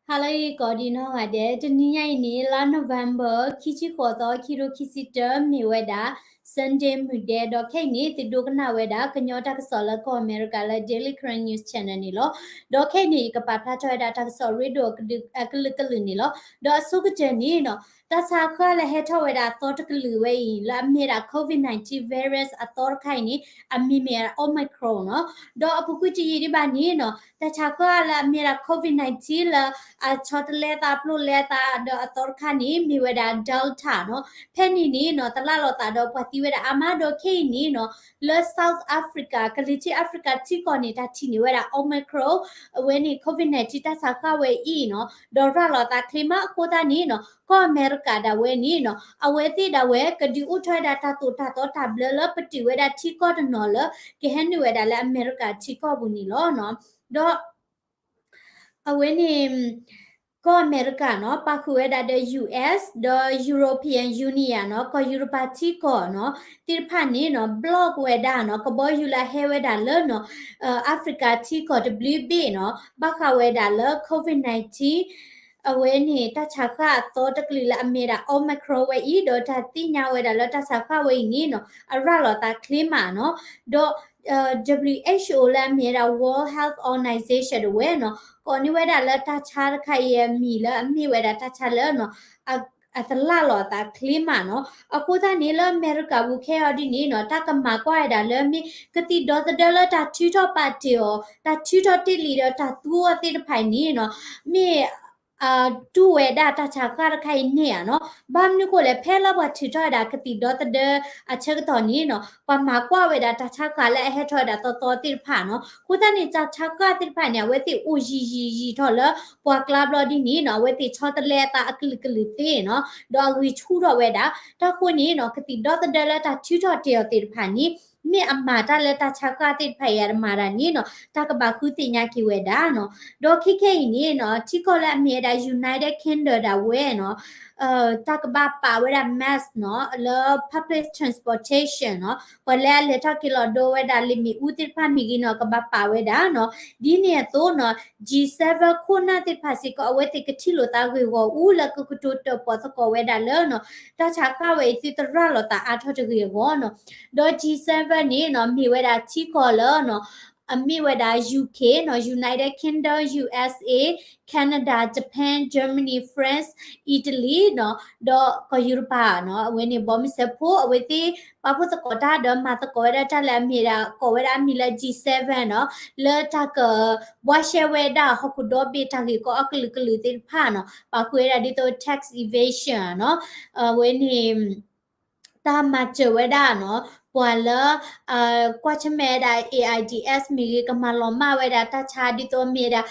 ဟါလၢအဂ့ၤကိးဒံးနီၢ်ဂၤဒဲး, တနံၤညါအံၤန့ၣ် လါ November ခံဆံဃိးသီ ခံကထိခံဆံတၢ မ့ၢ်ဝဲဒၣ် Sunday မုၢ်ဒဲး, ဒီးခဲအံၤန့ၣ် သုဒိကနၣ်ဝဲဒၣ် ကညီတၢ်ကစီၣ်လၢကီၢ်အမဲရကၤလၢ Daily Karen News Channel န့ၣ်လီၤ. ဒီးခဲအံၤန့ၣ် ယကပာ်ဖျါထီၣ်ဝဲဒၣ်တၢ်ကစီၣ်ရ့ဒိၣ်အကလုာ်ကလုာ်န့ၣ်လီၤ. ဒီးအဆိကတၢၢ်န့ၣ်နီၤ တၢ်ဆါဃၢ်လၢဟဲထီၣ်ဝဲဒၣ်အသီတကလုာ်ဝဲအံၤ လၢအမ့ၢ်ဒၣ် COVID nineteen virus အသီတခါအံၤန့ၣ် အမံၤမ့ၢ် Omicron နီၤ. ဒီးအပူၤကွံာ်တယံာ်ဒံးဘၣ်န့ၣ်နီၤ တၢ်ဆါဃၢ်လၢအမ့ၢ်ဒၣ် COVID nineteen လၢအဆီတလဲသးပျိလဲသးဒီးအသီတခါန့ၣ် မ့ၢ်ဝဲဒၣ် Delta နီၤ. ဖဲန့ၣ်န့ၣ်နီၤ တလၢ်လိာ်သးဒီးပှၤသံဝဲဒၣ်အါမး ဒီးခဲအံၤန့ၣ်နီၤ လၢ South Africa ကလံၤထံး Africa ထံကီၢ်န့ၣ် တၢ်ထံၣ်န့ၢ်ဝဲဒၣ် Omicron အဝဲန့ၣ် COVID nineteen တၢ်ဆါဃၢ်ဝဲအံၤနီၤ ဒီးရၤလီၤသးချ့မးအဃိသတးန့ၣ်နီၤ ကီၢ်အမဲရကၤဒၣ်ဝဲန့ၣ်နီၤ အဝဲသ့ၣ်ဒၣ်ဝဲကဒုးအိၣ်ထီၣ်ဝဲဒၣ်တၢ်သိၣ်တၢ်သီတၢ်ဘျၢလၢပတုာ်ဝဲဒၣ်ထံကီၢ်တနီၤလၢ ကဟဲနုာ်ဝဲဒၣ်လၢအမဲရကၤထံကီၢ်ပူၤန့ၣ်လီၤ. ဒီး အဝဲန့ၣ် ကီၢ်အမဲရကၤနီၤ ပာ်ဃုာ်ဝဲဒၣ်ဒီး US ဒီး European Union နီၤ ကီၢ်ယူရပၤထံကီၢ်နီၤ သ့ၣ်တဖၣ်န့ၣ်နီၤ block ဝဲဒၣ်နီၤ ကဘီယူၤလၢအဟဲဝဲဒၣ်လၢနီၤ Africa ထံကီၢ်တဘျုးဘ့ၣ်နီၤ ဘၣ်ဃးဝဲဒၣ်လၢ COVID nineteen အဝဲန့ၣ် တၢ်ဆါဃၢ်အသီတကလုာ်လၢအမ့ၢ်ဒၣ် Omicron ဝဲအံၤ ဒီးတၢ်သ့ၣ်ညါဝဲဒၣ်လၢတၢ်ဆါဃၢ်ဝဲအံၤန့ၣ်နီၤ အရၤလီၤသးချ့မးနီၤ ဒီး WHO လၢအမ့ၢ်ဝဲဒၣ် World Health Organization ဒၣ်ဝဲနီၤ ကိးန့ၢ်ဝဲဒၣ်လၢတၢ်ဆါတခါအံၤအမံၤလၢအမ့ၢ်ဝဲဒၣ်တၢ်ဆါလၢနီၤ အတလၢ်လီၤအသးချ့မးနီၤ. အဃိသတးန့ၣ် လၢအမဲရကၤပူၤခဲအံၤဒ်န့ၣ်နီၤ တၢ်ကမၤကွၢ်ဝဲဒၣ်လၢမ့ၢ်ကသံၣ်ဒီသဒၢလၢတၢ်ထုးထီၣ်ပာ်တ့ၢ်အီၤ တၢ်ထုးထီၣ်တ့ၢ်လံဒီးတၢ်သူအီၤသ့ၣ်တဖၣ်အံၤန့ၣ်နီၤ မ့ၢ် တူၢ်ဝဲဒၣ်တၢ်ဆါဃၢ်တခါအံၤန့ၣ်ဧါနီၤ. ဘၣ်မနုၤဃိလဲၣ် ဖဲလၢပှၤထုးထီၣ်ဝဲဒၣ်ကသံၣ်ဒီသဒၢအဆၢကတီၢ်န့ၣ်နီၤ ပှၤမၤကွၢ်ဝဲဒၣ်တၢ်ဆါဃၢ်လၢအဟဲထီၣ်ဝဲဒၣ်သီသီသ့ၣ်တဖၣ်နီၤ. အဃိသတးန့ၣ် တၢ်ဆါဃၢ်သ့ၣ်တဖၣ်န့ၣ် အဝဲသ့ၣ်အိၣ်ယံာ်ယံာ်ယံာ်ထီၣ်လၢပှၤကျါဘျီဒ်န့ၣ်နီၤ အဝဲသ့ၣ်ဆီတလဲအသးအကလုာ်ကလုာ်သ့နီၤ ဒီးအဂံၢ်ဆူၣ်ထီၣ်ဝဲဒၣ်. တၢ်ဃိန့ၣ်နီၤ ကသံၣ်ဒီသဒၢလၢတၢ်ထုးထီၣ်တ့ၢ်အီၤသ့ၣ်တဖၣ်န့ၣ် မ့ၢ်အမၤတၢ်လၢတၢ်ဆါဃၢ်သ့ၣ်တဖၣ်အံၤအတမၤတၢ်န့ၣ်နီၤ တၢ်ကဘၣ်ဃုသ့ၣ်ညါက့ၤဝဲဒၣ်နီၤ. ဒီးခဲခဲအံၤန့ၣ်နီၤ ထံကီၢ်လၢအမ့ၢ်ဝဲဒၣ် United Kingdom ဒၣ်ဝဲနီၤ တၢ်ကဘၣ်ပာ်ဝဲဒၣ် mask နီၤ လၢ public transportation နီၤ ပှၤလၢအလဲၤထီၣ်က့ၤလီၤဒိဝဲဒၣ်လၢမ့ၣ်အူသ့ၣ်တဖၣ်မ့ၢ်ဂ့ၤနီၤ ကဘၣ်ပာ်ဝဲဒၣ်နီၤ. ဒ်န့ၣ်အသိးနီၤ G seven ခိၣ်နၢ်သ့ၣ်တဖၣ်စ့ၢ်ကီး အဝဲသ့ၣ်ကထံၣ်လိာ်သးဂ့ၢ်ဂီၢ်အူလၢကကတိၤတၢၣ်ပီၣ်သကိးဝဲဒၣ်လၢနီၤ တၢ်ဆါဃၢ်ဝဲအံၤသုတရၤလီၤသးအါထီၣ်တဂ့ၤအဂီၢ်နီၤ. ဒီး G seven န့ၣ်နီၤ မ့ၢ်ဝဲဒၣ်ထံကီၢ်လၢနီၤ အမ့ၢ်ဝဲဒၣ် UK နီၤ United Kingdom, USA, Canada, Japan, Germany, France, Italy နီၤ ဒီးကီၢ်ယူရပၤနီၤ အဝဲန့ၣ် ဘီမုၢ်စၢဖှိၣ် အဝဲသ့ၣ်ပာ်ဖှိၣ်သကိးတၢ်ဒီးမၤသကိးဝဲဒၣ်တၢ်လၢအမ့ၢ်ဒၣ် ကိးဝဲဒၣ်အမံၤလၢ G seven နီၤ လၢတၢ်ကဘှါရှဲဝဲဒၣ်ဟီၣ်ခိၣ်ဒီဘ့ၣ်တၢ်ဂ့ၢ်ကီအကလုာ်ကလုာ်သ့ၣ်တဖၣ်နီၤ ပာ်ဃုာ်ဝဲဒၣ်ဒ်သိး tax evasion နီၤ အဝဲန့ၣ် တၢ်မၤစၢၤဝဲဒၣ်နီၤ ပှၤလၢ ကွၢ်ဆၢၣ်မဲာ်ဝဲဒၣ် AIDS မ့ၢ်ဂ့ၤ ကမၤလီၤမၢ်ဝဲဒၣ်တၢ်ဆါဒ်သိးမ့ၢ်ဝဲဒၣ်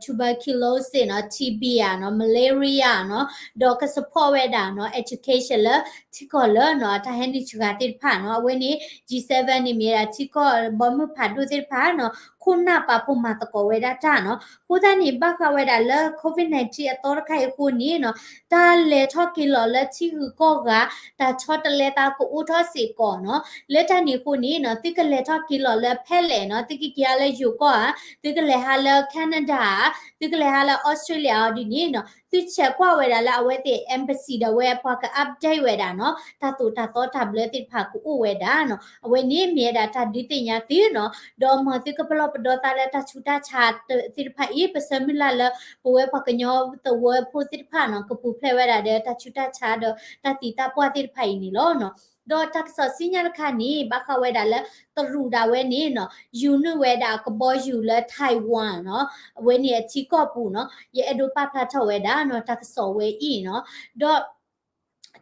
tuberculosis နီၤ TB ဧါနီၤ malaria နီၤ ဒီးက support ဝဲဒၣ်နီၤ education လၢထံကီၢ်လၢနီၤ တၢ်ဟဲနုာ်စှၤသ့ၣ်တဖၣ်နီၤ အဝဲန့ၣ် G seven န့ၣ်မ့ၢ်ဝဲဒၣ်ထံကီၢ်ဘီမုၢ်ဖးဒိၣ်သ့ၣ်တဖၣ်နီၤ ခိၣ်နၢ်ပာ်ဖှိၣ်မၤသကိးဝဲဒၣ်တၢ်နီၤ အဃိသတးန့ၣ် ဘၣ်ဃးဝဲဒၣ်လၢ COVID nineteen အသီတခါအံၤအဃိန့ၣ်နီၤ တၢ်လဲၤထီၣ်က့ၤလီၤလၢထံဂုၤကီၢ်ဂၤ တၢ်ဆီတလဲသးကအိၣ်ထီၣ်စ့ၢ်ကီးနီၤ လၢတၢ်န့ၣ်အဃိန့ၣ်နီၤ သုကလဲၤထီၣ်က့ၤလီၤလၢဖဲလဲၣ်နီၤ သုကက့ၤဟးလၢယိၤကီၢ်ဧါ သုကလဲၤဟးလၢ Canada ဧါ သုကလဲၤဟးလၢ Australia အီၤဒ်န့ၣ်နီၤ သုဆဲးကွၢ်ဝဲဒၣ်လၢအဝဲသ့ၣ် embassy ဒီးဝဲပှၤက update ဝဲဒၣ်နီၤ တၢ်သိၣ်တၢ်သီတၢ်ဘျၢသ့ၣ်တဖၣ်ကအိၣ်ဝဲဒၣ်နီၤ အဝဲန့ၣ်မ့ၢ်ဝဲဒၣ်တၢ်ဒုးသ့ၣ်ညါသုနီၤ ဒီးမ်သုကပလီၢ်ပဒီသးလၢတၢ်ဆူးတၢ်ဆါသ့ၣ်တဖၣ်အံၤ ပဆၢမုၢ်လၢ်လၢ ပဝဲပှၤကညီသဝီဖိသ့ၣ်တဖၣ်နီၤ ကပူၤဖျဲးဝဲဒၣ်ဒီးတၢ်ဆူးတၢ်ဆါဒီးတၢ်သံတၢ်ပှၢ်သ့ၣ်တဖၣ်အံၤန့ၣ်လီၤ. ဒီးတၢ်ကစီၣ်ဆူညါတခါန့ၣ် ဘၣ်ဃးဝဲဒၣ်လၢ တရူးဒၣ်ဝဲန့ၣ်နီၤ ယူၤနုာ်ဝဲဒၣ်ကဘီယူၤလၢ Taiwan နီၤ အဝဲန့ၣ်အထံကီၢ်ပူၤနီၤ ယအဲၣ်ဒိးပာ်ဖျါထီၣ်ဝဲဒၣ်နီၤ တၢ်ကစီၣ်ဝဲအံၤနီၤ ဒီး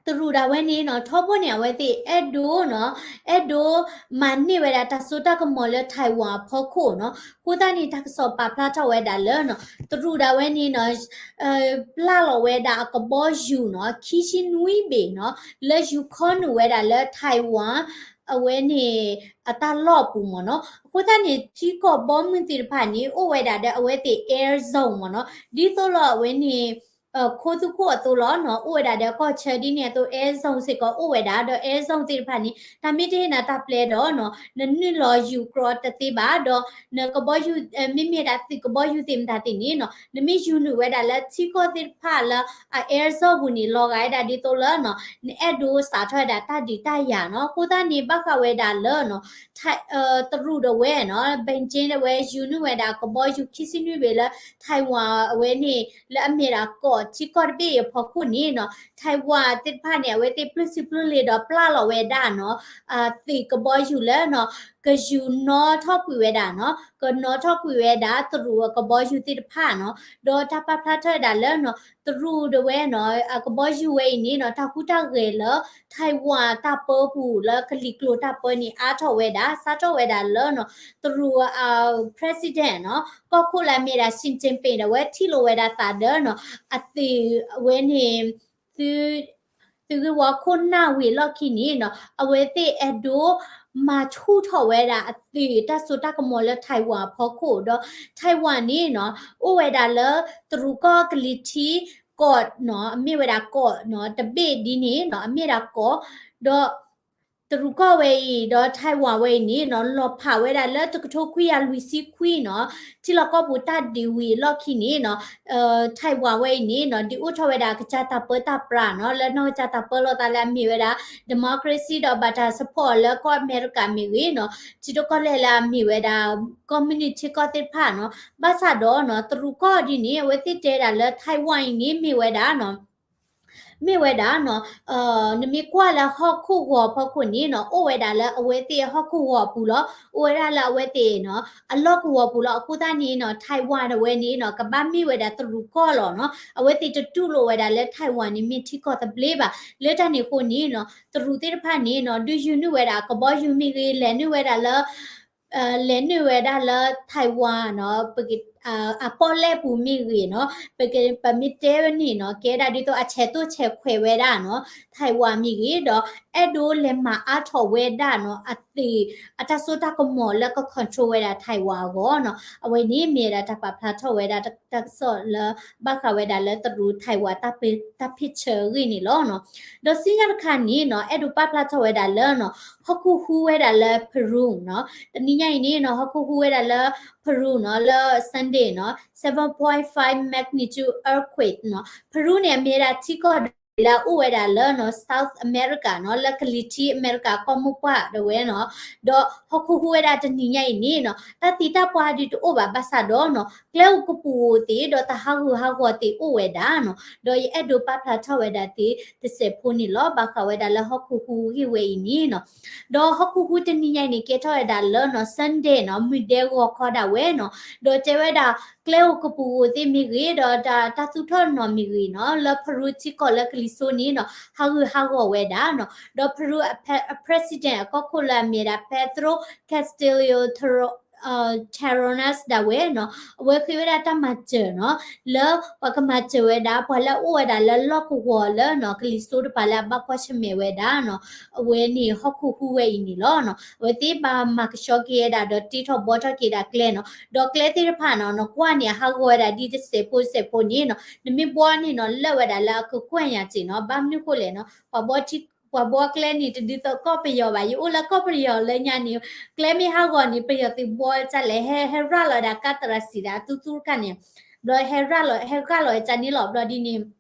တရူးဒၣ်ဝဲန့ၣ်နီၤ ထီဘိန့ၣ် အဝဲသ့ၣ်အဲၣ်ဒိးနီၤ အဲၣ်ဒိးမၤန့ၢ်ဝဲဒၣ်တၢ်စိတၢ်ကမီၤလၢ Taiwan အဖီခိၣ်နီၤ အဃိသတးန့ၣ် တၢ်ကစီၣ်ပာ်ဖျါထီၣ်ဝဲဒၣ်လၢနီၤ တရူးဒၣ်ဝဲန့ၣ်နီၤ ပျၢ်လီၤဝဲဒၣ်အကဘီယူၤနီၤ ခံဆံနွံဘ့ၣ်နီၤ လၢယူၤခီနုာ်ဝဲဒၣ်လၢ Taiwan အဝဲန့ၣ် အတၢ်လီၢ်အပူၤမ့ၢ်နီၤ အဃိသတးန့ၣ် ထံကီၢ်ဘီမုၢ်သ့ၣ်တဖၣ်န့ၣ် အိၣ်ဝဲဒၣ်ဒီးအဝဲသ့ၣ် air zone မ့ၢ်နီၤ ဒ်သိးလီၤအဝဲန့ၣ် ခိသူခိၣ်အသိးလီၤနီၤ, အိၣ်ဝဲဒၣ်ဒီးကီၢ်ဆၢဒ်န့ၣ်အသိး air zone စ့ၢ်ကီးအိၣ်ဝဲဒၣ်, ဒီး air zone သ့ၣ်တဖၣ်န့ၣ် တၢ်မ့ၢ်တဟ့ၣ်နၤတၢ်ပျဲဒီးနီၤ နနုာ်လီၤယူၤကြီတသ့ဘၣ်, ဒီးနကဘီယူၤ မ့မ့ၢ်ဒၣ်သုးကဘီယူၤသ့ၣ်မတၤသ့ၣ်န့ၣ်နီၤ နမ့ၢ်ယူၤနုာ်ဝဲဒၣ်လၢထံကီၢ်သ့ၣ်တဖၣ်လၢအ air zone ပူၤန့ၣ် လီၤဂာ်ဝဲဒၣ်ဒ်သိးလၢနီၤ နအဲၣ်ဒိးစးထီၣ်ဝဲဒၣ်တၢ်ဒုးတၢ်ယၤနီၤ, အဃိသတးန့ၣ် ဘၣ်ဃးဝဲဒၣ်လၢနီၤ တရူးဒၣ်ဝဲနီၤ Beijing ဒၣ်ဝဲ ယူၤနုာ်ဝဲဒၣ်ကဘီယူၤခံဆံနွံဘ့ၣ်လၢ Taiwan အဝဲန့ၣ် လၢအမ့ၢ်ဒၣ်ကီၢ်ထံကီၢ်တဘ့ၣ်အဖီခိၣ်န့ၣ်နီၤ Taiwan သ့ၣ်တဖၣ်န့ၣ် အဝဲသ့ၣ်ပျုၢ်ဆံပျုၢ်လ့ဒီးပျၢ်လီၤဝဲဒၣ်နီၤ သုးကဘီယူၤလၢနီၤ ကယူၤနီၣ်ထီၣ်ကွံာ်ဝဲဒၣ်နီၤ ကနီၣ်ထီၣ်ကွံာ်ဝဲဒၣ်တရူးအကဘီယူၤသ့ၣ်တဖၣ်နီၤ, ဒီးတၢ်ပာ်ဖျါထီၣ်ဝဲဒၣ်လၢနီၤ တရူးဒၣ်ဝဲနီၤ အကဘီယူၤဝဲအံၤန့ၣ်နီၤ တၢ်ဟူးတၢ်ဂဲၤလၢ Taiwan တၢ်ပၢပူၤလၢကလံၤကျိၤတၢ်ပၢန့ၣ် အါထီၣ်ဝဲဒၣ် စးထီၣ်ဝဲဒၣ်လၢနီၤ တရူး president နီၤ ကီၢ်ခိၣ်လၢအမ့ၢ်ဒၣ် Xi Jinping ဒၣ်ဝဲထံၣ်လိာ်ဝဲဒၣ်သးဒီးနီၤ အသုးအဝဲန့ၣ် သုး သုးဂ့ၢ်ဝီခိၣ်နၢ်ဝံၤအလီၢ်ခံန့ၣ်နီၤ အဝဲသ့ၣ်အဲၣ်ဒိး မၤဆူၣ်ထီၣ်ဝဲဒၣ်အသုးတၢ်စိတၢ်ကမီၤလၢ Taiwan အဖီခိၣ်ဒီး Taiwan န့ၣ်နီၤ အိၣ်ဝဲဒၣ်လၢတရူးကီၢ်ကလံၤထံးကီၢ်နီၤ အမ့ၢ်ဝဲဒၣ်ကီၢ်နီၤ တဘ့ၣ်ဒ်န့ၣ်နီၤ အမ့ၢ်ဒၣ်ကီၢ် ဒီး တရူးကီၢ်ဝဲအံၤ ဒီး Taiwan ဝဲအံၤန့ၣ်နီၤ လီၤဖးဝဲဒၣ်လၢတကထိခွံကယၤလွံၢ်ဆံခွံနီၤ ထံလီၢ်ကီၢ်ပူၤတၢ်ဒုးဝံၤအလီၢ်ခံန့ၣ်နီၤ Taiwan ဝဲအံၤန့ၣ်နီၤ ဒုးအိၣ်ထီၣ်ဝဲဒၣ်ကစၢ်တၢ်ပၢတၢ်ပြးနီၤ လၢနီၢ်ကစၢ်တၢ်ပၢလီၤသးလၢအမ့ၢ်ဝဲဒၣ် democracy ဒီးဘၣ်တၢ် support လၢကီၢ်အမဲရကၤမ့ၢ်ဂ့ၤနီၤ ထံဒိၣ်ကီၢ်လဲၢ်လၢအမ့ၢ်ဝဲဒၣ် communist ထံကီၢ်သ့ၣ်တဖၣ်နီၤ ဘၣ်ဆၣ်ဒီးနီၤ တရူးကီၢ်ဒ်န့ၣ် အဝဲသ့ၣ်တဲဒၣ်လၢ Taiwan အံၤန့ၣ်မ့ၢ်ဝဲဒၣ်နီၤ မ့ၢ်ဝဲဒၣ်နီၤ နမ့ၢ်ကွၢ်လၢဟီၣ်ခိၣ်ဂီၤဖီခိၣ်န့ၣ်နီၤ အိၣ်ဝဲဒၣ်လၢအဝဲသ့ၣ်ဟီၣ်ခိၣ်ဂီၤအပူၤလီၤ အိၣ်ဝဲဒၣ်လၢအဝဲသ့ၣ်နီၤ အလီၢ်ကဝီၤပူၤလီၤ အဃိသတးန့ၣ်နီၤ Taiwan ဒၣ်ဝဲန့ၣ်နီၤ ကဘၣ်မ့ၢ်ဝဲဒၣ်တရူးကီၢ်လီၤနီၤ အဝဲသ့ၣ်တတူၢ်လိာ်ဝဲဒၣ်လၢ Taiwan န့ၣ်မ့ၢ်ထံကီၢ်သဘျ့ဘၣ် လၢတၢ်န့ၣ်အဃိန့ၣ်နီၤ တရူးသ့ၣ်တဖၣ်န့ၣ်နီၤ ဒုးယူၤနုာ်ဝဲဒၣ်ကဘီယူၤမ့ၢ်ဂ့ၤ လဲၤနုာ်ဝဲဒၣ်လၢ လဲၤနုာ်ဝဲဒၣ်လၢ Taiwan နီၤ ပက အပီၣ်လဲၣ်ပူၤမ့ၢ်ဂ့ၤနီၤ ပက ပမ့ၢ်တဲဝဲန့ၣ်နီၤ ကဲဒၣ်ဒ်သိးအဆဲးသိၣ်ဆဲးခွဲးဝဲဒၣ်နီၤ Taiwan မ့ၢ်ဂ့ၤ ဒီးအဲၣ်ဒိးလဲၤမၤအါထီၣ်ဝဲဒၣ်နီၤ အသုး အတၢ်စိတၢ်ကမီၤလၢက control ဝဲဒၣ် Taiwan အဂီၢ်နီၤ အဝဲန့ၣ်မ့ၢ်ဝဲဒၣ်တၢ်ပာ်ဖျါထီၣ်ဝဲဒၣ်တၢ်ကစီၣ်လၢ ဘၣ်ဃးဝဲဒၣ်လၢတရူး Taiwan တၢ်ဖ့ၣ်ဆၢအဂ့ၢ်န့ၣ်လီၤနီၤ ဒီးဆူညါတခါန့ၣ်နီၤ အဲၣ်ဒိးပာ်ဖျါထီၣ်ဝဲဒၣ်လၢနီၤ ဟီၣ်ခိၣ်ဟူးဝဲဒၣ်လၢ Peru နီၤ တနံၤညါအံၤန့ၣ်နီၤ ဟီၣ်ခိၣ်ဟူးဝဲဒၣ်လၢ Peru နီၤ လၢ Sunday နီၤ seven point five magnitude earthquake နီၤ Peru န့ၣ် အမ့ၢ်ဝဲဒၣ်ထံကီၢ်လၢအအိၣ်ဝဲဒၣ်လၢနီၤ South America နီၤ လၢကလံၤထံးအမဲရကၤကီၢ်မိၢ်ပှၢ်ဒၣ်ဝဲနီၤ ဒီးဟီၣ်ခိၣ်ဟူးဝဲဒၣ်တနံၤညါအံၤန့ၣ်နီၤ တၢ်သံတၢ်ပှၢ်ဒုးတအိၣ်ဘၣ် ဘၣ်ဆၣ်ဒီးနီၤ ကျဲအိၣ်ကပူၤဧိၤသ့ၣ် ဒီးတၢ်ဟးဂူာ်ဟးဂီၤသ့ၣ်အိၣ်ဝဲဒၣ်နီၤ ဒီးယအဲၣ်ဒိးပာ်ဖျါထီၣ်ဝဲဒၣ်သ့ၣ်တစဲးဖိန့ၣ်လီၤ ဘၣ်ဃးဝဲဒၣ်လၢဟီၣ်ခိၣ်ဟူးဂ့ၢ်ဝဲအံၤန့ၣ်နီၤ ဒီးဟီၣ်ခိၣ်ဟူးတနံၤညါအံၤန့ၣ် ကဲထီၣ်ဝဲဒၣ်လၢနီၤ Sunday နီၤ မုၢ်ဒဲဂီၤခီဒၣ်ဝဲနီၤ ဒီးတဲဝဲဒၣ် ကျဲအိၣ်ကပူၤဧိၤသ့ၣ်မ့ၢ်ဂ့ၤ ဒီးတၢ်သူၣ်ထီၣ်နီၤမ့ၢ်ဂ့ၤနီၤ လၢ Peru ထံကီၢ်လၢကလံၤစိးန့ၣ်နီၤ ဟးဂူာ်ဟးဂီၤဝဲဒၣ်နီၤ ဒီး Peru အ president အကီၢ်ခိၣ်လၢအမ့ၢ်ဒၣ် Pedro Castillo Terrones ဒၣ်ဝဲနီၤ အဝဲဃ့ဝဲဒၣ်တၢ်မၤစၢၤနီၤ လၢပှၤကမၤစၢၤဝဲဒၣ် ပှၤလၢအအိၣ်ဝဲဒၣ်လၢလီၢ်ကဝီၤလၢနီၤ ကလံၤစိးတပၤလၢအဘၣ်ကွၢ်ဆၢၣ်မဲာ်ဝဲဒၣ်နီၤ အဝဲန့ၣ်ဟီၣ်ခိၣ်ဟူးဝဲအံၤန့ၣ်လီၤနီၤ အဝဲသ့ၣ်ဘၣ်မၤကဆှီက့ၤဝဲဒၣ်ဒီးတ့ထီၣ်ဘှီထီၣ်က့ၤဒၣ်ကျဲနီၤ ဒီးကျဲသ့ၣ်တဖၣ်နီၤ နကွၢ်န့ၣ် အဟးဂီၤဝဲဒၣ်ဒ်တစဲးဖိတစဲးဖိန့ၣ်နီၤ နမ့ၢ်ဘှီန့ၣ်နီၤ လၢာ်ဝဲဒၣ်လၢအကကွဲၢ်ညါစ့ၢ်နီၤ ဘၣ်မနုၤဃိလဲၣ်နီၤ ပှၤဘှီထံ ပှၤဘှီကျဲန့ၣ် တဒ်သိးကီၢ်ပယီၤဘၣ် ယအိၣ်လၢကီၢ်ပယီၤလၢညါန့ၣ် ကျဲမ့ၢ်ဟးဂီၤန့ၣ် ပယီၤသုးဘှီကလဲၣ် ဟဲ ဟဲရၤလီၤဝဲဒၣ်ကါသရၣ်စံးဒၣ်သူသူတခါန့ၣ် ဘျီဟဲရၤလီၤ ဟဲရၤလီၤဝဲကန့ၣ်လီၤ ဘျီဒ်န့ၣ်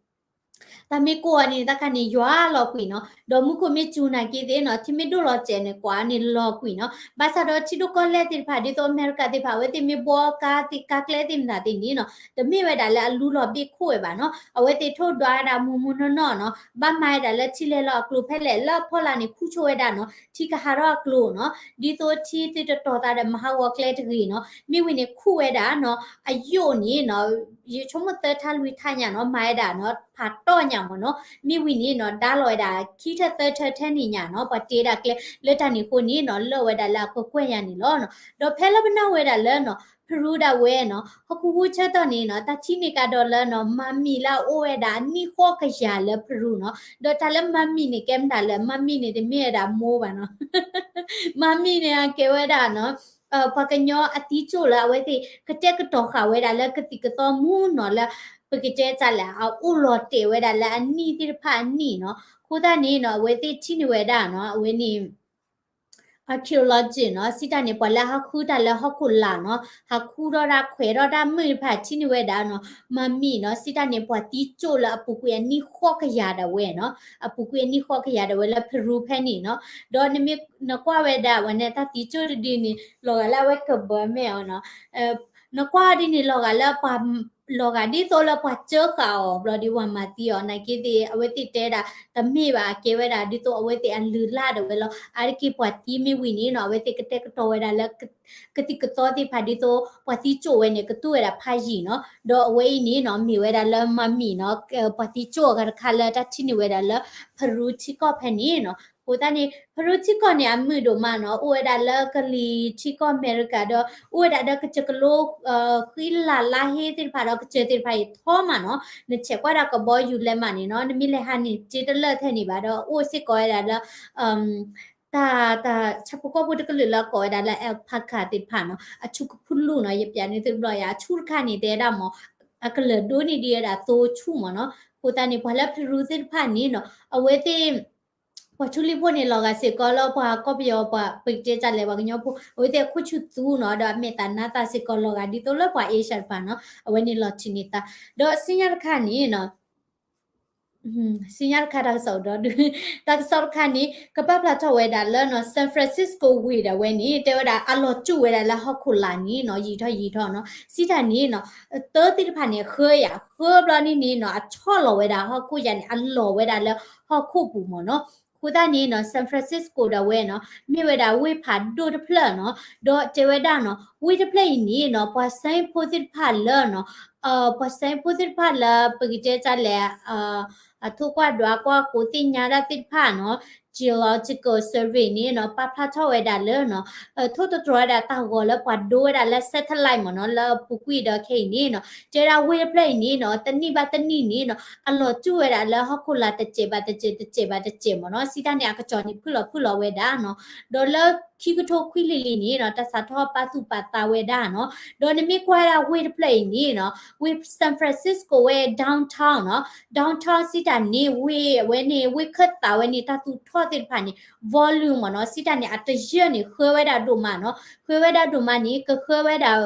တၢ်မ့ၢ်ကိၢ်အီၤန့ၣ် တၢ်ခါန့ၣ် ယွၤလီၤကွံာ်နီၤ ဒီးမူခိၣ်မ့ၢ်စူၤနာ်က့သ့ၣ်နီၤ ထံမ့ၢ်ဒိၣ်လီၤစဲးန့ၣ် ကွၢ်န့ၣ်လီၤကွံာ်နီၤ ဘၣ်ဆၣ်ဒီးထံဒိၣ်ကီၢ်လဲၢ်သ့ၣ်တဖၣ် ဒ်သိးအမဲရကၤသ့ၣ်တဖၣ် အဝဲသ့ၣ်မ့ၢ်ဘှီကါသ့ၣ် ကါကျဲသ့ၣ်မတၤသ့ၣ်န့ၣ်နီၤ တမ့ၢ်ဝဲဒၣ်လၢအလူလီၤဘ့ၣ်ခိၣ်ဝဲဘၣ်နီၤ အဝဲသ့ၣ်ထိၣ်ဒွးဝဲဒၣ်မူမူနီၢ်နီၢ်နီၤ ဘၣ်မၤဝဲဒၣ်လၢထံလဲၤလီၤအကျိၤဖဲလဲၣ် လၢအဖီလာ်န့ၣ် ခူၣ်ဆိဝဲဒၣ်နီၤ ထံကဟးထီၣ်အကျိၤနီၤ ဒ်သိးထံသုတတီၤသးဒီးမၤဟးဂီၤကျဲတဂ့ၤနီၤ မ့ၢ်ဝံၤန့ၣ်ခူၣ်ဝဲဒၣ်နီၤ အယိာ်န့ၣ်နီၤ ယဆိကမိၣ်သၢထါလွံၢ်ထါညါနီၤ မၤဝဲဒၣ်နီၤ ဖးတီၢ်ညါမ့ၢ်နီၤ မ့ၢ်ဝံၤန့ၣ်နီၤ ဒါလီၤဝဲဒၣ်ခံထၢၣ်သၢထၢၣ်ထဲန့ၣ်ညါနီၤ ပှၤတ့ဝဲဒၣ်ကျဲ လၢတၢ်န့ၣ်အဃိန့ၣ်နီၤ လၢာ်ဝဲဒၣ်လၢအကကွဲၢ်ညါန့ၣ်လီၤနီၤ ဒီးဖဲလၢပနၢ်ဝဲဒၣ်လၢနီၤ Peru ဒၣ်ဝဲနီၤ ဟီၣ်ခိၣ်ဟူးဆၢကတီၢ်န့ၣ်နီၤ တၢ်ထံၣ်န့ၢ်ကဒီးလၢနီၤ မၤမံၤလၢအအိၣ်ဝဲဒၣ်အနံၣ်ဃိးကယၤလၢ Peru နီၤ ဒီးတၢ်လၢမၤမံၤန့ၣ် ကဲမတၤလဲၣ် မၤမံၤန့ၣ်တမ့ၢ်ဝဲဒၣ်မိၢ်ဘၣ်နီၤ မၤမံၤန့ၣ် အကဲဝဲဒၣ်နီၤ ပှၤကညီအသံကၠိၣ်လၢအဝဲသ့ၣ်ကတဲာ်ကတီၤဃာ်ဝဲဒၣ်လၢကသံၣ်ကသီမူနီၤ လၢပကတဲတၢ်လဲၣ် အအိၣ်လီၤတဲာ်ဝဲဒၣ်လၢအနံၣ်သ့ၣ်တဖၣ်အနံၣ်နီၤ. အဃိသတးန့ၣ်နီၤ အဝဲသ့ၣ်ထံၣ်န့ၢ်ဝဲဒၣ်နီၤ အဝဲန့ၣ် archaeologist နီၤ စံးတၢ်န့ၣ် ပှၤလၢဟးဃုတၢ်လၢဟီၣ်ခိၣ်လာ်နီၤ ဟးခူၣ်ထီၣ်တၢ်ခွဲးထီၣ်တၢ်မုၣ်တဖၣ်ထံၣ်န့ၢ်ဝဲဒၣ်နီၤ mummy နီၤ စံးတၢ်န့ၣ် ပှၤသံကၠိၣ်လၢအပူၤကွံာ်အနံၣ်ဃိးကယၤဒၣ်ဝဲနီၤ အပူၤကွံာ်အနံၣ်ဃိးကယၤဒၣ်ဝဲလၢ Peru ဖဲန့ၣ်နီၤ. ဒီးနမ့ၢ်နကွၢ်ဝဲဒၣ်ဝဲန့ၣ် တၢ်သံကၠိၣ်တဒုန့ၣ် လီၤဂာ်လၢအဝဲကဘၢမဲာ်အီၤနီၤ နကွၢ်ဒ်န့ၣ် လီၤဂာ်လၢပှၤ လီၤဂာ်ဒ်သိးလၢပှၤစၢဃာ်အီၤ ဘျီဒ်ပှၤမၤသံအီၤ နာ်က့သ့ၣ် အဝဲသ့ၣ်တဲဒၣ် တမ့ၢ်ဘၣ် အကဲဝဲဒၣ်ဒ်သိးအဝဲသ့ၣ်အလုၢ်အလၢ်ဒၣ်ဝဲလီၤ. အါတက့ၢ်ပှၤသံမ့ၢ်ဝံၤန့ၣ်နီၤ အဝဲသ့ၣ်ကတဲာ်ကတီၤဝဲဒၣ်လၢ ကသံၣ်ကသီသ့ၣ်တဖၣ်ဒ်သိး ပှၤသံကၠိၣ်ဝဲန့ၣ် ကသူဝဲဒၣ်ဖးယံာ်နီၤ. ဒီးအဝဲအံၤန့ၣ်နီၤ မ့ၢ်ဝဲဒၣ်လၢ mummy နီၤ ပှၤသံကၠိၣ်အဂၤတခါလၢတၢ်ထံၣ်န့ၢ်ဝဲဒၣ်လၢ Peru ထံကီၢ်ဖဲန့ၣ်နီၤ. အဃိသတးန့ၣ် Peru ထံကီၢ်န့ၣ် အမုာ်ဒိၣ်မးနီၤ အိၣ်ဝဲဒၣ်လၢကလံၤထံကီၢ်အမဲရကၤဒီး အိၣ်ဝဲဒၣ်ဒီးကစၢၢ်ကလိ ဃံလၤလါဟ့သ့ၣ်တဖၣ်ဒီး ကစၢၢ်သ့ၣ်တဖၣ်အံၤထီမးနီၤ. နဆဲးကွၢ်ဒၣ်ကဘီယူၤလဲးမးန့ၣ်နီၤ နမ့ၢ်လဲၤဟးန့ၣ် စ့တလၢာ်ထဲန့ၣ်ဘၣ်ဒီး အိၣ်စ့ၢ်ကီးဝဲဒၣ်လၢ တၢ် တၢ်ဆၣ်ဖိကီၢ်ဖိတကလုာ်လၢကိးဝဲဒၣ်လၢ alpaca သ့ၣ်တဖၣ်နီၤ အဆူၣ်ကဖုလူၢ်နီၤ ယပျးန့ၢ်သုတဘျီယၤ အဆူၣ်တခါန့ၣ် တဲဒၣ်မး အကလၢၤဒိၣ်န့ၢ်ဒံးဝဲဒၣ်သိဆူၣ်မးနီၤ. အဃိသတးန့ၣ် ပှၤလၢ Peru သ့ၣ်တဖၣ်န့ၣ်နီၤ အဝဲသ့ၣ် ပှၤထူလံၤဖိန့ၣ် လီၤဂာ်စ့ၢ်ကီးလၢပှၤကီၢ်ပယီၤ ပှၤပကတဲတၢ်လဲၣ် ပှၤကညီဖိ အဝဲသ့ၣ်အခိၣ်ဆူၣ်သူနီၤ ဒီးအမဲာ်သးနါသးစ့ၢ်ကီးလီၤဂာ်ဒ်သိးလၢပှၤ Asia တဖၣ်နီၤ အဝဲန့ၣ်လီၤထံးန့ၢ်သး ဒီးဆူညါတခါန့ၣ်နီၤ ဆူညါတခါတၢ်ကစီၣ်ဒိၣ်ဒုး တၢ်ကစီၣ်တခါန့ၣ် ကပာ်ဖျါထီၣ်ဝဲဒၣ်လၢနီၤ San Francisco ဝ့ၢ်ဒၣ်ဝဲန့ၣ် တဲဝဲဒၣ်အလီၤစူၣ်ဝဲဒၣ်လၢဟီၣ်ခိၣ်လာ်န့ၣ်နီၤ ယံာ်ထီၣ်ယံာ်ထီၣ်နီၤ စံးတၢ်န့ၣ်နီၤ တၢသ့ၣ်တဖၣ်န့ၣ် ဃၢယၤ ဃၢဘျီန့ၣ်န့ၣ်နီၤ အဆီၣ်လီၤဝဲဒၣ်ဟီၣ်ခိၣ်ယၤန့ၣ် အလီၤဝဲဒၣ်လၢဟီၣ်ခိၣ်ပူၤမးနီၤ. အဃိသတးန့ၣ်နီၤ San Francisco ဒၣ်ဝဲနီၤ မ့ၢ်ဝဲဒၣ်ဝ့ၢ်ဖးဒိၣ်တဖျၢၣ်နီၤ ဒီးတဲဝဲဒၣ်နီၤ ဝ့ၢ်တဖျၢၣ်အံၤန့ၣ်နီၤ ပှၤစဲဖိသ့ၣ်တဖၣ်လၢနီၤ ပှၤစဲဖိသ့ၣ်တဖၣ်လၢ ပကတဲတၢ်လဲၣ် အထိၣ်ကွၢ်ဒွးကွၢ်ဃိးသ့ၣ်ညါတၢ်သ့ၣ်တဖၣ်နီၤ Geological Survey န့ၣ်နီၤ ပာ်ဖျါထီၣ်ဝဲဒၣ်လၢနီၤ ထိၣ်သတြီၤဝဲဒၣ်တၢ်ဂီၤလၢပှၤဒိဝဲဒၣ်လၢ satellite မးနီၤ လၢအပူၤကွံာ်ဒီးခဲအံၤန့ၣ်နီၤ တဲဒၣ်ဝ့ၢ်တဖျၢၣ်အံၤန့ၣ်နီၤ တနံၣ်ဘၣ်တနံၣ်န့ၣ်နီၤ အလီၤစူၣ်ဝဲဒၣ်လၢဟီၣ်ခိၣ်လာ်တစဲးဘၣ်တစဲး တစဲးဘၣ်တစဲးမးနီၤ စံးတၢ်န့ၣ် အကစီၣ်န့ၣ် ဖုၣ်လီၤဖုၣ်လီၤဝဲဒၣ်နီၤ ဒီးလၢခံကထိခွံလံၤလံၤန့ၣ်နီၤ တၢ်စးထီၣ်ပာ်သူၣ်ပာ်သးဝဲဒၣ်နီၤ ဒီးနမ့ၢ်ကွၢ်ဝဲဒၣ်ဝ့ၢ်တဖျၢၣ်အံၤန့ၣ်နီၤ ဝ့ၢ် San Francisco ဝဲ downtown နီၤ downtown စံးတၢ်န့ၣ် ဝ့ၢ်အဝဲန့ၣ် ဝ့ၢ်ခၢၣ်သးဝဲန့ၣ် တၢ်သူၣ်ထီၣ်သ့ၣ်တဖၣ်န့ၣ် volume မးနီၤ စံးတၢ်န့ၣ် အတယၢၢ်န့ၣ် ဃၢဝဲဒၣ်ဒိၣ်မးနီၤ ဃၢဝဲဒၣ်ဒိၣ်မးန့ၣ် ကဃၢဝဲဒၣ်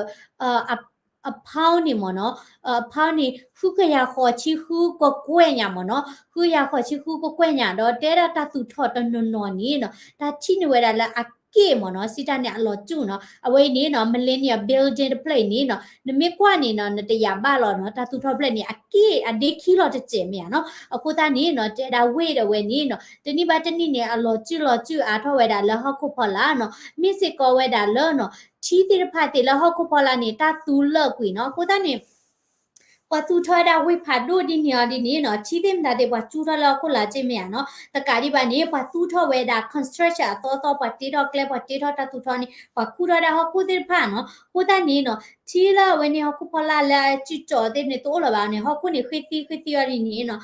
အ pound န့ၣ်မးနီၤ အ pound န့ၣ် ဃုကယၤဃိးဆံဃုကကွဲၢ်ညါမးနီၤ ဃုကယၤဃိးဆံဃုကကွဲၢ်ညါ ဒီးတဲဒၣ်တၢ်သူၣ်ထီၣ်တနီၤနီၤန့ၣ်နီၤ တၢ်ထံၣ်န့ၢ်ဝဲဒၣ်လၢအက့ၢ်မးနီၤ စံးတၢ်န့ၣ်အလီၤစူၣ်နီၤ အဝဲအံၤန့ၣ်နီၤ Millennium Building တဖျၢၣ်အံၤန့ၣ်နီၤ နမ့ၢ်ကွၢ်န့ၣ်နီၤ နတယာ်ဘၣ်လီၤနီၤ တၢ်သူၣ်ထီၣ်ဖျၢၣ်န့ၣ် အက့ၢ်အဒ့ခံလီၤတစဲးမ့ၢ်ဧါနီၤ အဃိသတးန့ၣ်နီၤ တဲဒၣ်ဝ့ၢ်ဒၣ်ဝဲန့ၣ်နီၤ တနံၣ်ဘၣ်တနံၣ်န့ၣ် အလီၤစူၣ်လီၤစူၣ်အါထီၣ်ဝဲဒၣ်လၢဟီၣ်ခိၣ်ဖီလာ်နီၤ မ့ၢ်စ့ၢ်ကီးဝဲဒၣ်လၢနီၤ ထံသ့ၣ်တဖၣ်သ့ၣ်လၢဟီၣ်ခိၣ်ဖီလာ်န့ၣ် တၢ်သူလၢာ်ကွံာ်နီၤ အဃိသတးန့ၣ် ပှၤသူၣ်ထီၣ်ဝဲဒၣ်ဝ့ၢ်ဖးဒိၣ်ဒ်န့ၣ်အီၤဒ်န့ၣ်နီၤ ထံသ့ၣ်မတၤသ့ၣ် ပှၤစူၢ်ထီၣ်လၢဟီၣ်ခိၣ်လာ်က့မ့ၢ်ဧါနီၤ တကးဒံးဘၣ်န့ၣ် ပှၤသူၣ်ထီၣ်ဝဲဒၣ် construction အသီသီ ပှၤတ့ထီၣ်ကျဲ ပှၤတ့ထီၣ်တၢ်သူၣ်ထီၣ်န့ၣ် ပှၤခူၣ်ထီၣ်ဒၣ်ဟီၣ်ခိၣ်သ့ၣ်တဖၣ်နီၤ အဃိသတးန့ၣ်နီၤ ထံလၢအဝဲန့ၣ် ဟီၣ်ခိၣ်ဖီလာ်လၢအစုကၠီၣ်သ့ၣ်န့ၣ် တအိၣ်လၢၤဘၣ်န့ၣ် ဟီၣ်ခိၣ်န့ၣ် ဃ့သံဃ့သံအီၤဒ်န့ၣ်နီၤ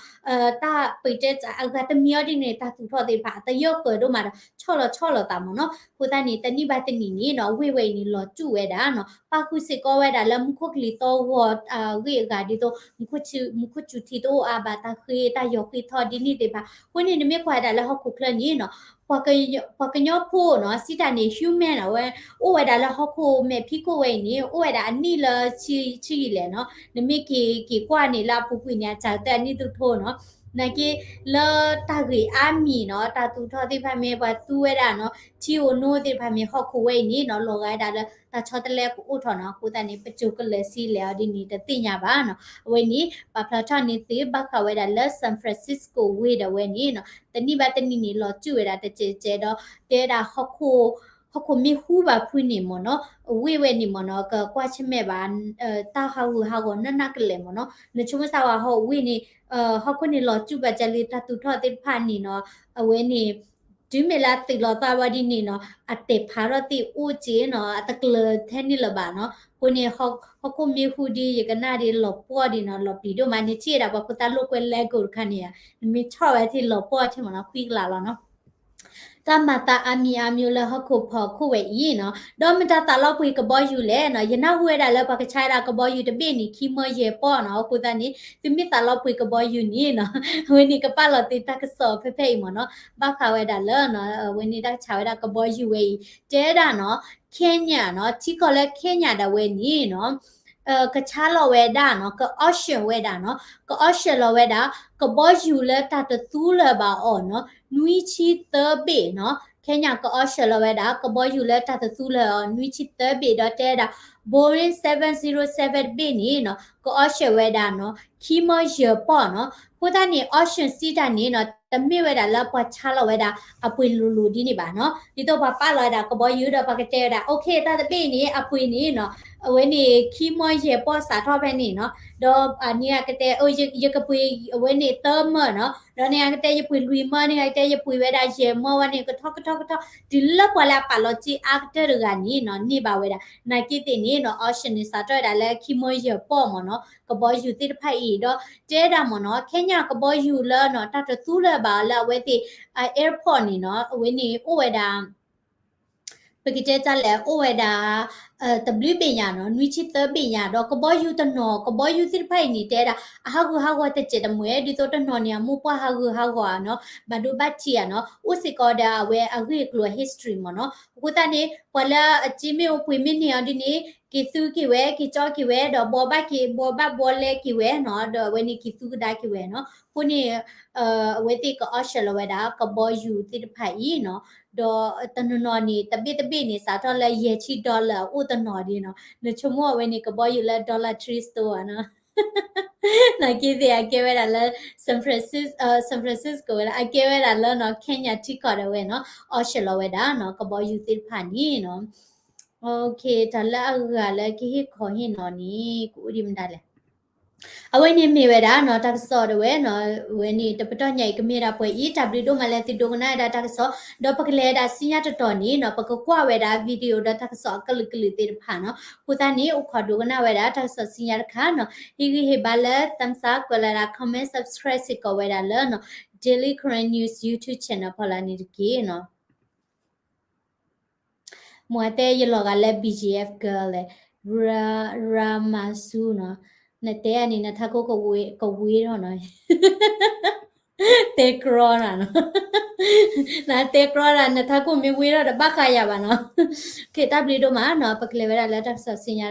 တၢ်ပတဲအဂၤတမံၤအီၤဒ်န့ၣ် တၢ်သူၣ်ထီၣ်သ့ၣ်တဖၣ် အတယၢၢ်ဃၢၤဒိၣ်မးဒီး ဆီၣ်လီၤဆီၣ်လီၤသးမးနီၤ အဃိသတးန့ၣ် တနံၣ်ဘၣ်တနံၣ်န့ၣ်နီၤ ဝ့ၢ်ဝဲအံၤန့ၣ် လီၤစူၣ်ဝဲဒၣ်နီၤ ပၣ်ဃုာ်စ့ၢ်ကီးဝဲဒၣ်လၢမူခိၣ်ကလံၤသီၣ်ဂီၤ အဂ့ၢ်အဂၤဒ်သိး မူခိၣ်စူၤထံတအိၣ်အါဘၣ် တၢ်ဃ့တၢ်ယီၤဃ့ထီၣ်ဒ်န့ၣ်သ့ၣ်တဖၣ် အဃိန့ၣ် နမ့ၢ်ကွၢ်ဝဲဒၣ်လၢဟီၣ်ခိၣ်ချၢန့ၣ်နီၤ ပှၤကညီဖိနီၤ စံးတၢ်န့ၣ် human အဝဲ အိၣ်ဝဲဒၣ်လၢဟီၣ်ခိၣ်မဲာ်ဖံးခိၣ်ဝဲအံၤန့ၣ် အိၣ်ဝဲဒၣ်အနံၣ်လၢဆံဆံယံာ်လဲၣ်နီၤ နမ့ၢ်က့ၤက့ၤကွၢ်န့ၣ်လၢအပူၤကွံာ်န့ၣ် အစှၤကတၢၢ်အနံၣ်သုထိနီၤ နာ်က့ လၢတၢ်ဂ့ၢ်အါမံၤနီၤ တၢ်သူၣ်ထီၣ်သ့ၣ်တဖၣ်မ့ၢ်ပှၤသူဝဲဒၣ်နီၤ ထံဧိၤနိသ့ၣ်တဖၣ်မ့ၢ်ဟီၣ်ခိၣ်ဝဲအံၤန့ၣ်နီၤ လီၤဂာ်ဝဲဒၣ်လၢတၢ်ဆီတလဲကအိၣ်ထီၣ်နီၤ အဃိသတးန့ၣ် ပစိၤကလၢၤဆံလဲၣ်အီၤဒ်န့ၣ် တသ့ၣ်ညါဘၣ်နီၤ အဝဲန့ၣ် ပာ်ဖျါထီၣ်န့ၢ်သုဘၣ်ဃးဝဲဒၣ်လၢ San Francisco ဝ့ၢ်ဒၣ်ဝဲန့ၣ်နီၤ တနံၣ်ဘၣ်တနံၣ်န့ၣ် လီၤစူၣ်ဝဲဒၣ်တစဲးစဲးဒီး တဲဝဲဒၣ် ဟီၣ်ခိၣ်မ့ၢ်ဟူဘၣ်ဖုန့ၣ်မ့ၢ်နီၤ အဝ့ၢ်ဝဲန့ၣ်မ့ၢ်နီၤ ကကွၢ်ဆၢၣ်မဲာ်ဘၣ် တၢ်ဟးဂူာ်ဟးဂီၤနီၢ်နီၢ်ကလဲာ်မ့ၢ်နီၤ နဆိကမိၣ်သးဝဲဟီၣ်ဝ့ၢ်န့ၣ် ဟီၣ်ခိၣ်န့ၣ်လီၤစူၣ်ဘၣ်ကၢလံ တၢ်သူၣ်ထီၣ်သ့ၣ်တဖၣ်န့ၣ်နီၤ အဝဲန့ၣ် တုၤမ့ၢ်လၢအသုးလီၤသးဝဲဒ်န့ၣ်နီၤ အတဲာ်ဖးထီၣ်သ့ၣ်အိၣ်က့နီၤ အတကျၢၤထဲန့ၣ်လၢၤဘၣ်နီၤ အဃိန့ၣ် ဟီၣ်ခိၣ်မ့ၢ်ဟူဒ်ယကနၣ်ဒ် လီၤပှီၢ်ဒ်နီၤ လီၤပျံၤဒိၣ်မး နထံၣ်ဝဲဒၣ်ပှၤဖိသၣ်လိာ်ကွဲ Lego တခါန့ၣ်ဧါ နမ့ၢ်ဆီၣ်ဝဲထဲလီၤပှီၢ်ထဲမ့ၢ်နီၤ ခွံကလးလီၤနီၤ တၢ်မၤသးအါမံၤအါမံၤလၢဟီၣ်ခိၣ်ဖီခိၣ်ဝဲအံၤနီၤ, ဒီးမတၤသးလီၤပှ့ၤကဘီယူၤလဲၣ်နီၤ, ယနၢ်ဟူဝဲဒၣ်လၢပှၤကဆါဝဲဒၣ်ကဘီယူၤတဘ့ၣ်န့ၣ် ခံမၢယဲၢ်ပီၢ်နီၤ, အဃိသတးန့ၣ် သုမ့ၢ်သးလီၤပှ့ၤကဘီယူၤန့ၣ်နီၤ, အဝဲန့ၣ်ကပာ်လီၤသုတၢ်ကစီၣ်ဖဲဖဲအံၤမ့ၢ်နီၤ, ဘၣ်ဃးဝဲဒၣ်လၢ အဝဲန့ၣ်တၢ်ကဆါဝဲဒၣ်ကဘီယူၤဝဲအံၤ တဲဒၣ်နီၤ, Kenya နီၤ, ထံကီၢ်လၢ Kenya ဒၣ်ဝဲန့ၣ်နီၤ ကဆါလီၤဝဲဒၣ်နီၤ, က auction ဝဲဒၣ်နီၤ, က auction လီၤဝဲဒၣ် ကဘီယူၤလၢတၢ်တသူလၢၤဘၣ်အီၤနီၤ, နွံဆံသၢဘ့ၣ်နီၤ, Kenya က auction လီၤဝဲဒၣ် ကဘီယူၤလၢတၢ်တသူလၢၤအီၤ နွံဆံသၢဘ့ၣ် ဒီးတဲဒၣ် Boeing seven zero seven တဘ့ၣ်န့ၣ်နီၤ, က auction ဝဲဒၣ်နီၤ, ခံမၢယဲၢ်ပီၢ်နီၤ, အဃိသတးန့ၣ် auction စံးတၢ်န့ၣ်နီၤ, တမ့ၢ်ဝဲဒၣ်လၢပှၤဆါလီၤဝဲဒၣ်အပှ့ၤလိၤလိၤဒ်န့ၣ်ဘၣ်နီၤ, ဒ်သိးပှၤပာ်လီၤဝဲဒၣ်ကဘီယူၤဒီးပှၤကတဲဝဲဒၣ် okay တၢ်တဘ့ၣ်န့ၣ် အပှ့ၤန့ၣ်နီၤ, အဝဲန့ၣ်ခံမၢယဲၢ်ပီၢ်စးထီၣ်ဖဲန့ၣ်နီၤ, ဒီးန့ၣ်အကတဲ ယကပှ့ၤအဝဲန့ၣ်သၢမၢနီၤ, ဒီးန့ၣ်အကတဲယပှ့ၤလွံၢ်မၢန့ၣ် အကတဲယပှ့ၤဝဲဒၣ်ယဲၢ်မၢဝဲန့ၣ် ကထီကထီကထီ, တုၤလၢပှၤလၢအပာ်လီၤစ့အါကတၢၢ်တဂၤန့ၣ်နီၤ, န့ၢ်ဘၣ်ဝဲဒၣ် နာ်က့သ့ၣ်န့ၣ်နီၤ, auction န့ၣ်စးထီၣ်ဝဲဒၣ်လၢခံမၢယဲၢ်ပီၢ်မ့ၢ်နီၤ, ကဘီယူၤသ့ၣ်တဖၣ်အံၤ ဒီးတဲဒၣ်မ့ၢ်နီၤ, Kenya ကဘီယူၤလၢနီၤ တၢ်တသူလၢၤဘၣ်လၢအဝဲသ့ၣ် airport န့ၣ်နီၤ, အဝဲန့ၣ်အိၣ်ဝဲဒၣ် ပကတဲတၢ်လဲၣ် အိၣ်ဝဲဒၣ် တဘျုးဘ့ၣ်ညါနီၤ, နွံဆံသၢဘ့ၣ်ညါ ဒီးကဘီယူၤတနီၤ ကဘီယူၤသ့ၣ်တဖၣ်အံၤန့ၣ် တဲဒၣ် အဟးဂူာ်ဟးဂီၤတစဲးတမှဲၤ ဒ်သိးတနီၤန့ၣ် အမိၢ်ပှၢ်ဟးဂူာ်ဟးဂီၤနီၤ, ဘၣ်ဒိဘၣ်ထံးဧါနီၤ, အိၣ်စ့ၢ်ကီးဒီးအဝဲအဂ့ၢ်အကျိၤအ history မ့ၢ်နီၤ, အဃိသတးန့ၣ် ပှၤလၢအစ့မ့ၢ်အိၣ်ပှ့ၤမ့ၢ်န့ၢ်အီၤဒ်န့ၣ် က့ၤသူက့ၤဝဲ က့ၤကၠီက့ၤဝဲ ဒီးဘှီဘၣ်က့ၤ ဘှီဘၣ်ဘှီလဲက့ၤဝဲနီၤ, ဒီးအဝဲန့ၣ်က့ၤသူကဒါက့ၤဝဲနီၤ, အဃိန့ၣ် အဝဲသ့ၣ်က auction လီၤဝဲဒၣ် ကဘီယူၤသ့ၣ်တဖၣ်အံၤနီၤ, ဒီးတနီၤနီၤန့ၣ် တဘ့ၣ်တဘ့ၣ်န့ၣ် စးထီၣ်လၢယဲၢ်ဆံ dollar အိၣ်တနီၤဒ်နီၤ, နဆိကမိၣ်အဝဲန့ၣ် ကဘီယူၤလၢ Dollar Tree Store နီၤ, နာ်က့သ့ၣ်အကဲဝဲဒၣ်လၢ San Francisco, San Francisco ဝဲလၢ အကဲဝဲဒၣ်လၢနီၤ Kenya ထံကီၢ်ဒၣ်ဝဲနီၤ, auction လီၤဝဲဒၣ်နီၤ ကဘီယူၤသ့ၣ်တဖၣ်န့ၣ်နီၤ, တၢ်လၢအဂၤလၢကဟ့ၣ်ခီဟ့ၣ်နီၤန့ၣ် ကအိၣ်ဒံးမတၤလဲၣ် အဝဲန့ၣ်မ့ၢ်ဝဲဒၣ်နီၤ တၢ်ကစီၣ်ဒၣ်ဝဲနီၤ, ဝဲန့ၣ် တပတီၢ်ညါအံၤကမ့ၢ်ဒၣ်ပှဲၤအံၤ တၢ်ဘျုးဒိၣ်မးလၢသုဒိကနၣ်ဝဲဒၣ်တၢ်ကစီၣ်, ဒီးပကလဲၤဝဲဒၣ်ဆူညါတတီၤန့ၣ်နီၤ ပကကွၢ်ဝဲဒၣ် video ဒီးတၢ်ကစီၣ်အကလုာ်ကလုာ်သ့ၣ်တဖၣ်နီၤ, အဃိသတးန့ၣ် အိၣ်ခိးဒိကနၣ်ဝဲဒၣ်တၢ်ကစီၣ်ဆူညါတခါနီၤ, ဟ့ၣ်ဂံၢ်ဟ့ၣ်ဘါလၢ thumbs up ကွဲးလီၤဒၣ် comment subscribe စ့ၢ်ကီးဝဲဒၣ်လၢနီၤ Daily Karen News YouTube channel ဖီလာ်န့ၣ်တက့ၢ်နီၤ. မ့ၢ်တဲယလီၤဂာ်လၢ B G F girl လဲၣ်, Ra- Ramasu နီၤ, နတဲအန့ၣ် နထးခိၣ်ကဝ့ၤထီၣ်နီၤ, တဲကြီနၤနီၤ, နတဲကြီနၤ နထးခိၣ်မ့ၢ်ဝ့ၤထီၣ်ဒီးဘၣ်ဃးယၤဘၣ်နီၤ, တၢ်ဘျုးဒိၣ်မးနီၤ ပကလဲၤဝဲဒၣ်လၢတၢ်ကစီၣ်ဆူညါ